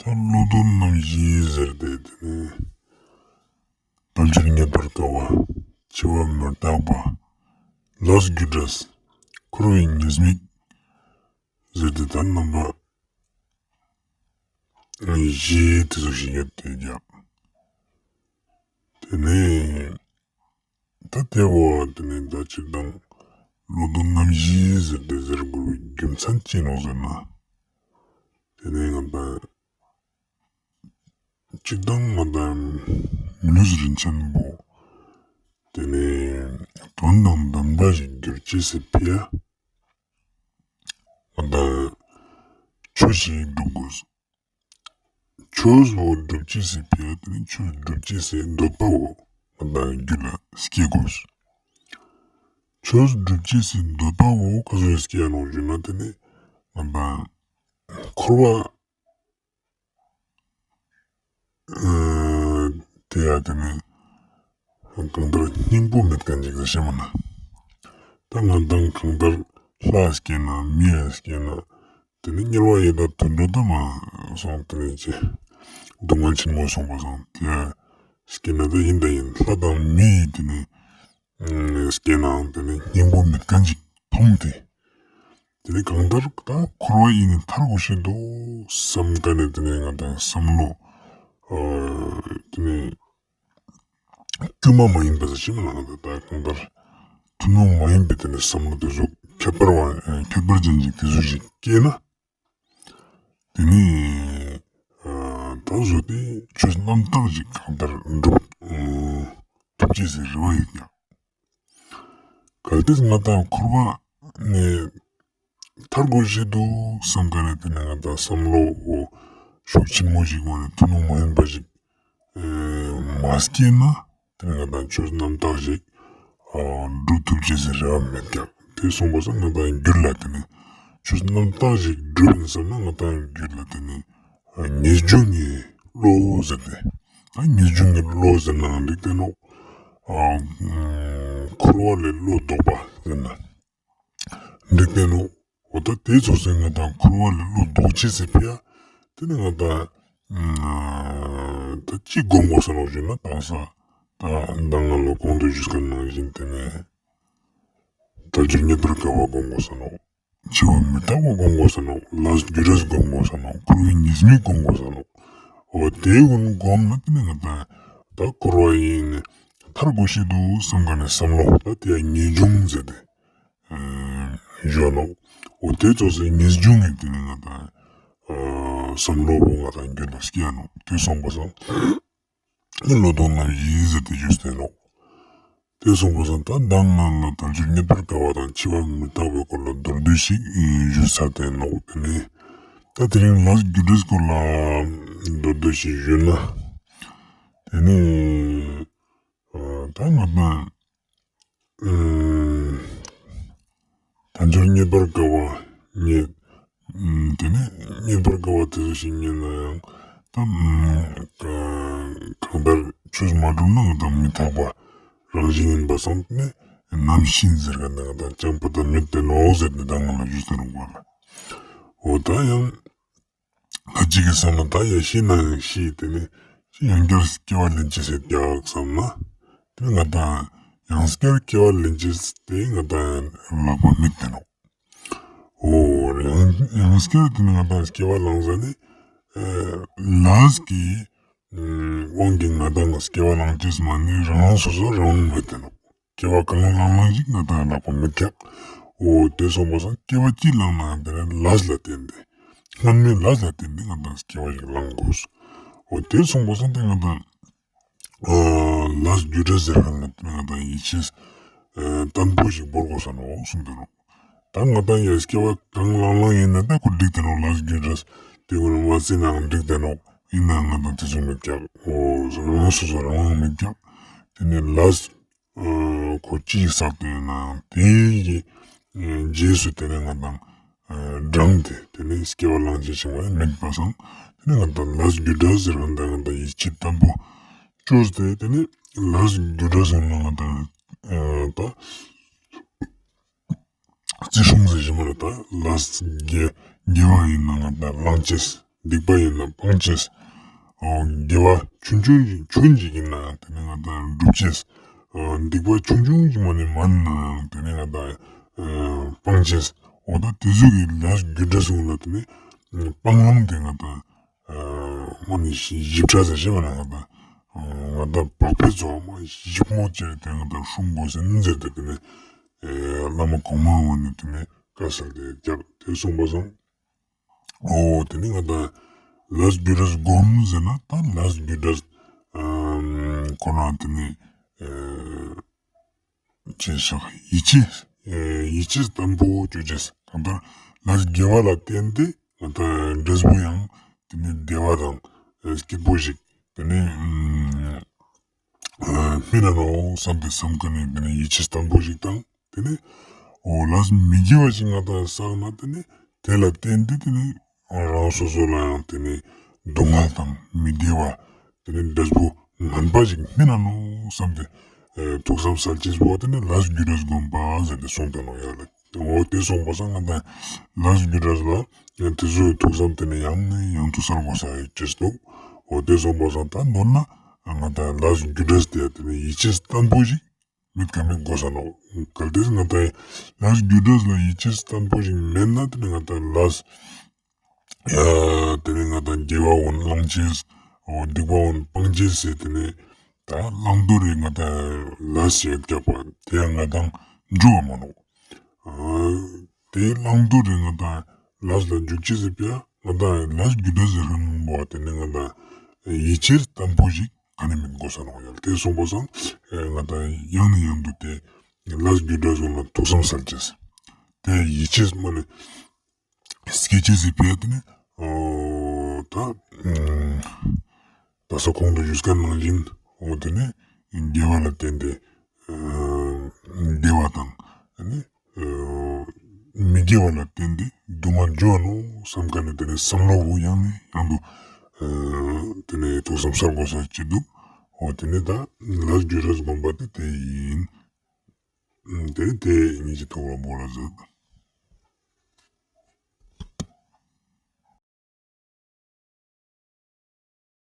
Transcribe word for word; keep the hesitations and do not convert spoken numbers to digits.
བློ་ལྡོག་རྣམ་བཞི་ཟེར་ཏེ་དེ་ནི་དལ་འབྱོར་རྙེད་པར་དཀའ་བ། འཆི་བ་མི་རྟག་པ། ལས་རྒྱུ་འབྲས། འཁོར་བའི་ཉེས་དམིགས་ཟེར་ཏེ་ད་རྣམ་པ་བཞི་དེ་ཚོ་ཞིག་ཡོད་དེ་ཀྱང་། དེ་ནས་ད་དེ་བོ་དེ་ནས་ད་སྤྱིར་བཏང་བློ་ལྡོག་རྣམ་བཞི་ཟེར་ཏེ་ཟེར་དགོས་པའི་རྒྱུ་མཚན་ཅི་ནོག་ཟེར་ན། དེ་ནས་ང་ད་སྤྱིར་བཏང་ང་ད་མི་ལུས་རིན་ཆེན་པོ་དེ་ནས་དོན་དང་ལྡན་པ་ཞིག་འགྱུར་ཅེས་སི་ཕི་ཡ། ང་ད་ཆོས་ཤིག་སྒྲུབ་དགོས། ཆོས་བོ་སྒྲུབ་ཅེས་སི་ཕི་ཡ་དེ་ནི་ཆོས་སྒྲུབ་ཅེས་སི་འདོད་པ་བོ་ང་ད་རྒྱུད་ལ་སྐྱེ་དགོས། ཆོས་སྒྲུབ་ཅེས་སི་འདོད་པ་བོ་ག་ཟུག་སྐྱེ་ཡ་ནོག་ཞུ་ན་དེ་ནི་ང་ད་འཁོར་བ་ཨ་དེ་ཡ་དེ་ནི་གང་ལྟར་སྙིང་པོ་མེད་མཁན་ཅིག་ཟེར་ཤེས་མ་ན། ད་ང་དང་གང་ལྟར་ལྷ་སྐྱེས་ན་མི་ཡ་སྐྱེས་ན་དེ་ནི་དམྱལ་བ་ཡི་དྭགས་དུད་འགྲོ་དུ་མ་སོང་དེ་ནི་ཅི་སྡུག་བསྔལ་ཆེན་མོ་སོང་པ་སང་དེ་ཡ་སྐྱེས་ན་ད་ཡིན་ད་ཡིན་ལྷ་དང་མི་ཡི་དེ་ནི་སྐྱེས་ནའང་དེ་ནི་སྙིང་པོ་མེད་མཁན་ཅིག་མཐོང་སྟེ། དེ་ནི་གང་ལྟར་ད་འཁོར་བ་ཡི་ནི་ཐར་དགོས་ཤེས་འདུག་བསམ་མཁན་ནི་དེ་ནི་ང་དང་བསམ་བློ་ཨ་དེ་ནི་དཀྱུས་མ་མ་ཡིན་པ་ཟེར་ཤེས་མ་ན་ང་དང་ད་གང་ལྟར་ཐུན་མོང་མ་ཡིན་པའི་དེ་ནི་བསམ་བློ་དེ་ཚོ་ཁྱད་པར་བ་ཁྱད་པར་ཅན་ཅིག་དེ་ཚོ་ཞིག་སྐྱེས་ན། དེ་ནི་ཨ་ད་བཟོ་སྟེ་ཆོས་རྣམ་དག་ཅིག་གང་ལྟར་འགྲུབ་ཨ་ཐུབ་ཅེས་སི་རེ་བ་ཡོད་ཀྱང་། གལ་ཏེ་ང་དང་འཁོར་བ་ནས་ཐར་དགོས་ཤེས་འདུག་བསམ་མཁན་ནི་དེ་ནི་ང་དང་བསམ་བློ་ཤུགས་ཆེན་མོ་ཞིག་ངོས་ནས་ཐུན་མོང་མ་ཡིན་པ་ཞིག་ཨེ་མ་སྐྱེས་ན། དེ་ནི་ང་དང་ཆོས་རྣམ་དག་ཞིག་ཨ་འགྲུབ་ཐུབ་ཅེས་སི་རེ་བ་མེད་ཀྱང་། དེ་སོང་པ་སང་ང་དང་རྒྱུད་ལ་དེ་ནི་ཆོས་རྣམ་དག་ཞིག་འགྲུབ་ཡིན་བསམ་ན་ང་དང་རྒྱུད་ལ་དེ་ནི་ཨ་ངེས་འབྱུང་གི་བློ་ཟེར་ཏེ། ད་ངེས་འབྱུང་གི་བློ་ཟེར་ནའང་འགྲིག་སྟེ་ནོག་ཨ་འཁོར་བ་ལས་བློ་ལྡོག་པ་ཟེར་ན་འགྲིག་སྟེ་ནོག་འོ་ད་དེ་ཚོ་ཟེར་ང་དང་འཁོར་བ་ལས་བློ་ལྡོག་ཅེས་སི་ཕི་ཡ། དེ་ནི་ང་དང་ད་ཅི་སྒོམ་དགོས་ས་ནོག་ཞུ་ན་དང་ས་ད་ང་ལ་གོང་དུ་ཞུས་མཁན་ནང་བཞིན་དེ་ནི་དལ་འབྱོར་རྙེད་པར་དཀའ་བ་སྒོམ་དགོས་ས་ནོག་འཆི་བ་མི་རྟག་པ་སྒོམ་དགོས་ས་ནོག་ལས་རྒྱུ་འབྲས་སྒོམ་དགོས་ས་ནོག་འཁོར་བའི་ཉེས་དམིགས་སྒོམ་དགོས་ས་ནོག་འོ་དེ་ཀུན་སྒོམ་ན་དེ་ནི་ང་དང་ད་འཁོར་བ་ཡི་ནི་ཐར་དགོས་ཤེས་འདུག་བསམ་མཁན་ནི་བསམ་བློ་ད་དེ་ཡ་ངེས་འབྱུང་ཟེར་ཏེ་ཨ་ཞུ་ནོག་འོ་དེ་ཚོ་ཟེར་ངེས་འབྱུང་ངི་དེ་ནི་ང་དང་ཨ་བསམ་བློ་བོ་ང་དང་རྒྱུད་ལ་སྐྱེ་ཡ་ནོག་དེ་སོང་པ་སང་ནི་བློ་ལྡོག་རྣམ་བཞི་ཟེར་ཏེ་ཞུས་ཏེ་ནོག་དེ་སོང་པ་སང་ད་མདང་ང་ལ་དལ་འབྱོར་རྙེད་པར་དཀའ་བ་དང་འཆི་བ་མི་རྟག་པའི་སྐོར་ལ་མདོར་བསྡུས་ཤིག་ཨེ་ཞུས་ཚར་ཏེ་ནོག་དེ་ནི་ད་དེ་རིང་ལས་རྒྱུ་འབྲས་སྐོར་ལ་མདོར་བསྡུས་ཤིག་ཞུས་ན། དེ་ནི་ཨ་ད་ང་དང་ཨ་དལ་འབྱོར་རྙེད་པར་དཀའ་བ་རྙེད། ཨ་དེ་ནི་རྙེད་པར་དཀའ་བ་དེ་ཚོ་ཞིག་རྙེད་ནའང་ད་ཨ་གང་ལྟར་ཆོས་མ་བསྒྲུབས་ན་ང་དང་མི་རྟག་པ་རང་བཞིན་ཡིན་པ་སང་ནི་རྣམ་ཤེས་ཟེར་མཁན་དེ་ང་དང་ཅང་པོ་ད་མེད་དེ་ནོག་ཟེར་ཏེ་ད་ང་ལ་ཞུས་ཏེ་ནོག་པ་ལ། འོ་ད་ཡང་ད་ཅིག་གི་བསམ་ན་ད་ཡང་ཤི་ནའང་ཤི་དེ་ནི་ཅི་ཡང་བསྐྱར་སྐྱེ་བ་ལེན་ཅེས་སི་རྒྱག་བསམ་ན། དེ་ནི་ང་དང་ཡང་བསྐྱར་སྐྱེ་བ་ལེན་ཅེས་དེ་ང་དང་ལག་པ་མེད་དེ་ནོག་འོ་ཡང་ཡང་བསྐྱར་དེ་ནི་ང་དང་སྐྱེ་བ་བླང་ཟ་ནི་ཨ་ལས་ཀྱི་ཨ་དབང་གིས་ང་དང་སྐྱེ་བ་བླང་ཅེས་མ་ནི་རང་རང་སོ་སོ་རང་རང་མེད་དེ་ནོག་སྐྱེ་བ་གང་བླངས་བླངས་ཤིག་ང་དང་ལག་པ་མེད་ཀྱག་འོ་དེ་སོང་པ་སང་སྐྱེ་བ་ཅི་བླངས་ནའང་དེ་ནི་ལས་ལ་བརྟེན་ཏེ་སྔོན་མའི་ལས་ལ་བརྟེན་ཏེ་ང་དང་སྐྱེ་བ་ཞིག་བླང་དགོས། འོ་དེ་སོང་པ་སང་དེ་ང་དང་ཨ་ལས་རྒྱུ་འབྲས་ཟེར་མཁན་ལ་དེ་ནི་ང་དང་ཡིད་ཆེས་ཨ་བརྟན་པོ་ཞིག་བོར་དགོས་ས་ནོག་གསུངས་ཏེ་ནོག་ད་ང་དང་ཡང་སྐྱེ་བ་གང་བླངས་བླངས་ཡིན་ན་ད་ཁོ་འགྲིག་སྟེ་ནོག་ལས་རྒྱུ་འབྲས་དེ་ཀུན་མ་བརྩིས་ནའང་འགྲིག་སྟེ་ནོག་ཡིན་ནའང་ང་དང་དེ་ཚོ་མེད་ཀྱག་འོ་རང་སོ་སོ་རང་དབང་མེད་ཀྱག་དེ་ནི་ལས་ཨ་ཁོ་ཅི་བསགས་ཏེ་ཡོད་ནའང་དེའི་ཨ་རྗེས་སུ་དེ་ནི་ང་དང་ཨ་འབྲངས་ཏེ་དེ་ནི་སྐྱེ་བ་བླང་ཅེས་ཅང་མེད་པ་སང་དེ་ནི་ང་དང་ལས་རྒྱུ་འབྲས་ཟེར་མཁན་དེ་ང་དང་ཡིད་ཆེས་བརྟན་པོ་བཅོས་ཏེ་དེ་ནི་ལས་རྒྱུ་འབྲས་ཟེར་ན་ང་དང་ཨ་ད་རྩིས་སྲུང་ཟེར་ཞིག་མ་རེད། ད་ལས་དགེ་དགེ་བ་ཡིན་ན་ང་དང་བླང་ཅེས་ སྡིག་པ་ཡིན་ན་སྤང་ཅེས། འོ་དགེ་བ་ཆུང་ཆུང་ཞིག་ཆུང་ཞིག་ཡིན་ནའང་དེ་ནི་ང་དང་སྒྲུབ་ཅེས། འོ་སྡིག་པ་ཆུང་ཆུང་ཞིག་མ་ནི་མན་ནའང་དེ་ནི་ང་དང་སྤང་ཅེས། འོ་ད་དེ་ཟུག་གི་ལས་རྒྱུ་འབྲས་གསུངས་ལ་དེ་ནི་སྤང་ལམ་དེ་ང་དང་མ་ནི་ཞིབ་ཕྲ་ཟེར་ཤེས་པ་ན་ང་དང་ང་དང་བག་ཕེབས་ཚོ་མ་ཞིབ་མོ་ཅེས་དེ་ང་དང་སྲུང་དགོས་ཟེར་ནི་ཟེར་ཏེ་དེ་ནི་བླ་མ་གོང་མ་བོ་ནི་དེ་ནི་བཀའ་སྩལ་ཏེ་རྒྱབ་དེ་གསུངས་པ་སང་། འོ་དེ་ནི་ང་དང་ལས་རྒྱུ་འབྲས་སྒོམ་ཟེར་ན་ད་ལས་རྒྱུ་འབྲས་ཁོ་ན་དེ་ནི་ཅེས་སོགས་ཡིད་ཆེས་ཡིད་ཆེས་བརྟན་པོ་ཅོ་ཅེས། གང་ལྟར་ལས་དགེ་བ་ལ་བརྟེན་ཏེ་ང་དང་འབྲས་བུ་ཡང་དེ་ནི་བདེ་བ་དང་སྐྱིད་པོ་ཞིག་དེ་ནི་སྨིན་ན་ནོག་བསམ་སྟེ་བསམ་ཁན་ནི་དེ་ནི་ཡིད་ཆེས་བརྟན་པོ་ཞིག་དང་དེ་ནི་འོ་ལས་མི་དགེ་བ་ཞིག་ང་དང་བསགས་ན་དེ་ནི་དེ་ལ་བརྟེན་ཏེ་དེ་ནི་རང་སོ་སོ་ལ་ཡང་དེ་ནི་སྡུག་བསྔལ་དང་མི་བདེ་བ་དེ་ནི་འབྲས་བུ་ངན་པ་ཞིག་སྨིན་ན་ནོག་བསམ་སྟེ་ཐུགས་བསམ་གསལ་ཅེས་པོ་དེ་ནི་ལས་རྒྱུ་འབྲས་སྒོམ་པ་ཟེར་ཏེ་གསུངས་ཏེ་ནོག་ཡ་ལེ། འོ་དེ་གསུངས་པ་སང་ང་དང་ལས་རྒྱུ་འབྲས་ལ་དེ་ཚོའི་ཐུགས་བསམ་དེ་ནི་ཡང་ནས་ཡང་དུ་གསལ་དགོས་ས་ཡོད་ཅེས་འདུག་འོ་དེ་གསུངས་པ་སང་ད་མདོར་ན་ང་དང་ལས་རྒྱུ་འབྲས་དེ་དེ་ནི་ཡིད་ཆེས་བརྟན་པོ་ཞིག་མེད་ཀ་མེད་དགོས་ས་ནོག་གལ་ཏེ་ང་དང་ལས་རྒྱུ་འབྲས་ལ་ཡིད་ཆེས་བརྟན་པོ་ཞིག་མེད་ན་དེ་ནི་ང་དང་ལས་ཡ་དེ་ནི་ང་དང་དགེ་བ་བོ་བླང་ཅེས། འོ་སྡིག་པ་བོ་སྤང་ཅེས་ཟེར་དེ་ནི་ད་བླང་དོར་རེ་ང་དང་ལས་ཡོད་ཀྱག་པ་དེ་ཡང་ང་དང་འགྲུབ་བ་མ་ནོག་དེ་བླང་དོར་རེ་ང་དང་ལས་ལ་འཇུག་ཅེས་ཟེར་པ་ང་དང་ལས་རྒྱུ་འབྲས་ཟེར་ཁན་བོ་དེ་ནི་ང་དང་ཡིད་ཆེས་བརྟན་པོ་ཞིག་ག་ནི་མེད་དགོས་ས་ནོག་ཡ་ལེ། དེ་གསུངས་པ་སང་ང་དང་ཡང་ནས་ཡང་དུ་དེ་ལས་རྒྱུ་འབྲས་སོགས་ལ་ཐུགས་བསམ་གསལ་ཅེས། དེ་ཡིད་ཆེས་མ་ནི་སྐྱེ་ཅེས་ཟེར་པ་དེ་ནི་འོ་ད་ད་ས་གོང་དུ་ཞུས་ཁན་ནང་བཞིན་འོ་དེ་ནི་དགེ་བ་ལ་བརྟེན་ཏེ་བདེ་བ་དང་ནི་མི་དགེ་བ་ལ་བརྟེན་ཏེ་སྡུག་བསྔལ་འབྱུང་བ་ནོག་བསམ་ཁན་ནི་དེ་ནི་བསམ་བློ་བོ་ཡང་ནས་ཡང་དུ་དེ་ནི་ཐུགས་བསམ་གསལ་དགོས་ས་ཅིག་འདུག་འོ་དེ་ནི་ད་ལས་རྒྱུ་འབྲས་སྒོམ་པ་དེ་དེ་ཡིན། དེ་དེ་ཉིད་ཀྱི་ཐོག་ལ་བོར་ར་ཟེར།